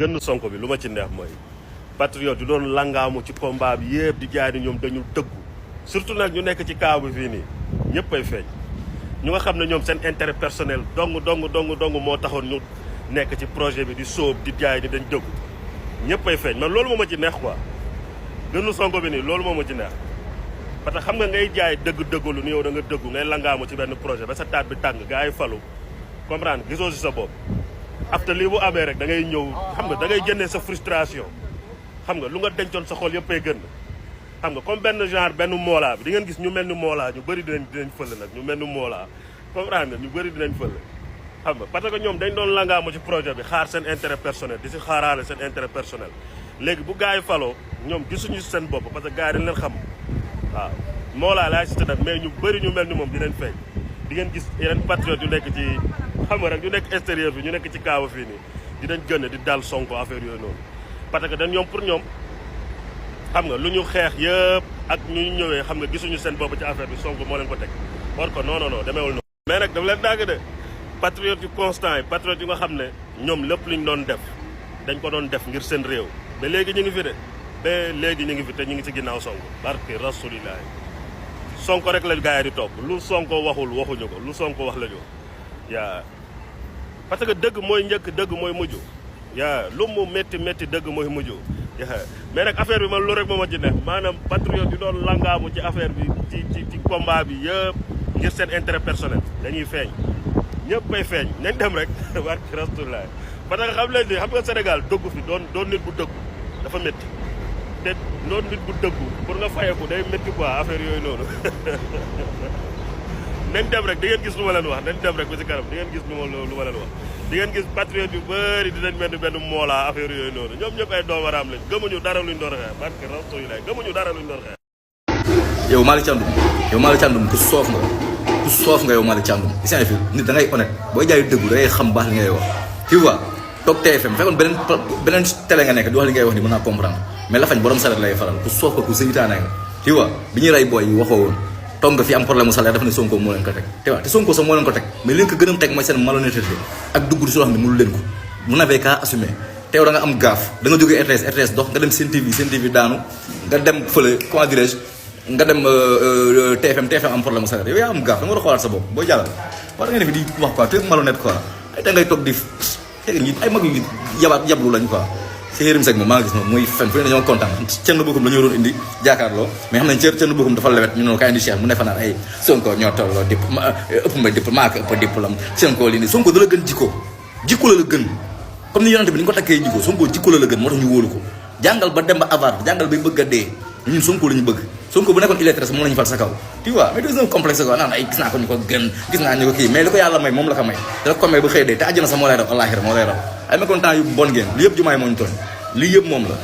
gën Sonko bi lu ma ci neex mooy patriote yu doon langaamu ci combat bi yëpp di jaay ni ñoom dañu dëggu surtout nag ñu nekk ci kaaw bi fii nii ñëpp ay feeñ ñu nga xam ne ñoom seen intérêt personnel dong moo taxoon ñu nekk ci projet bi di sóob di jaay ni dañ dëggu ñëpp ay feeñ man loolu moo ma ci neex quoi gën Sonko bi nii loolu moo ma ci neex parce que xam nga ngay jaay dëggalu ni yow da nga dëggu ngay langaamu ci benn projet ba sa taat bi tàng gaa yi falu comprendre gisoo si sa bopp after lii bu amee rek da ngay ñëw xam nga da ngay génnee sa frustration xam nga lu nga dencoon sa xol yëpp ay gën xam nga comme benn genre benn moolaa bi di ngeen gis ñu mel ni moolaa ñu bëri dinañ fël nag ñu mel ni moolaa comprendre nga ñu bëri dinañ fël xam nga parce que ñoom dañ doon langaamu ci projet bi xaar seen intérêt personnel di si xaaraale seen intérêt personnel léegi bu gars yi faloo ñoom gisuñu seen bopp parce que gars yi dañ leen xam waaw moolaa laay cité nag mais ñu bëri ñu mel ni moom dinañ feeñ di ngeen gis yeneen patriote yu nekk ci xam nga rek ñu nekk extérieur bi ñu nekk ci kaawa fii nii dinañ gën di dal Sonko affaire yooyu noonu parce que dañ ñoom pour ñoom xam nga lu ñu xeex yëpp ak ñu ñëwee xam nga gisuñu seen bopp ci affaire bi Sonko moo leen ko teg war ko non demeewul noonu mais nag daf leen dagg de patriote yu constant yi patriote yu nga xam ne ñoom lépp luñ doon def dañ ko doon def ngir seen réew ba léegi ñu ngi fi de ba léegi ñu ngi fi te ñu ngi ci ginnaaw Sonko barke rasulilah Sonko rek la gars yi di topp lu Sonko waxul waxuñu ko lu Sonko wax la ñu yaa parce que dëgg mooy njëkk dëgg mooy mujj yaa lu mu métti dëgg mooy mujj yaa mais nag affaire bi man lu rek moo ma ci neex maanaam patriote yi doon langaamu ci affaire bi ci combat bi yëpp ngir seen intérêt personnel dañuy feeñ ñëpp ay feeñ nañ dem rek barke rasulilah parce que xam leen ni xam nga Sénégal dëggu fi doon nit bu dëggu dafa métti te doon nit bu dëggu pour nga fayeku day métti quoi affaire yooyu noonu nañ dem rek di ngeen gis lu ma leen wax nañ dem rek ba si kanam di ngeen gis lu ma leen wax di ngeen gis patriote yu bëri dinañ mel ni benn moolaa affaire yooyu noonu ñoom ñëpp ay doomaraam lañ gëmuñu dara luñ doon xeex parce que rasulilah gëmuñu dara luñ doon xeex. yow Malick Thiandoum ku soof nga yow Malick Thiandoum gis nga fi nit da ngay honnête booy jaay dëggu da ngay xam baax li ngay wax tu vois toog TFM fekkoon beneen télé nga nekk di wax li ngay wax ni mën naa comprendre mais la fañ borom salaire lay faral ku soof ko ku seytaane nga tu vois bi ñuy rey booy yi waxoo woon toog nga fi am problème mu salaire dafa ne Sonko moo leen ko teg te Sonko sax moo leen ko teg mais li leen ko gën a teg mooy seen malhonnêteté ak dugg di soo xam ne mënul leen ko vous n'avez qu'à assumer teew da nga am gaaf da nga jógee RTS dox nga dem Sen TV daanu nga dem fële comment dirais-je nga dem TFM am problème mu salaire yow yaa am gaaf da nga war a xoolaat sa bopp boo jàllal war da nga ne fi di wax quoi te malhonnête quoi ay da ngay toog di ñi ay mag yu yablu lañ quoi si Yérim Seck moom maa ngi gis moom muy fen fu ne dañoo kontaan cën bokkum la ñu waroon indi jaakaarloo mais xam nañ cën bokkum dafa lewet ñu noonu kaay indi Cheikh mu ne fa naan ay Sonko ñoo tolloo ëpp ma dipp maa ko ëpp diplôme Sonko li ni Sonko da la gën jikko la gën comme ni yonante bi ni nga ko takkee jikko Sonko jikko la gën moo tax ñu wóolu ko jàngal ba dem ba avare jàngal bay bëgg a dee ñun Sonko la ñu bëgg Sonko bu nekkoon illettré moom la ñu fal sa kaw tu vois mais c'est un complexe quoi naan ay gis naa ko ñu ko gën gis naa ñu ko kii mais li ko yàlla may moom la ko may da ko may ba xëy dee te àjjana sax moo lay raw àllaaxira moo lay raw ay mécontent yu bon ngeen li yëpp jumaay moo ñu tooñ lii yëpp moom la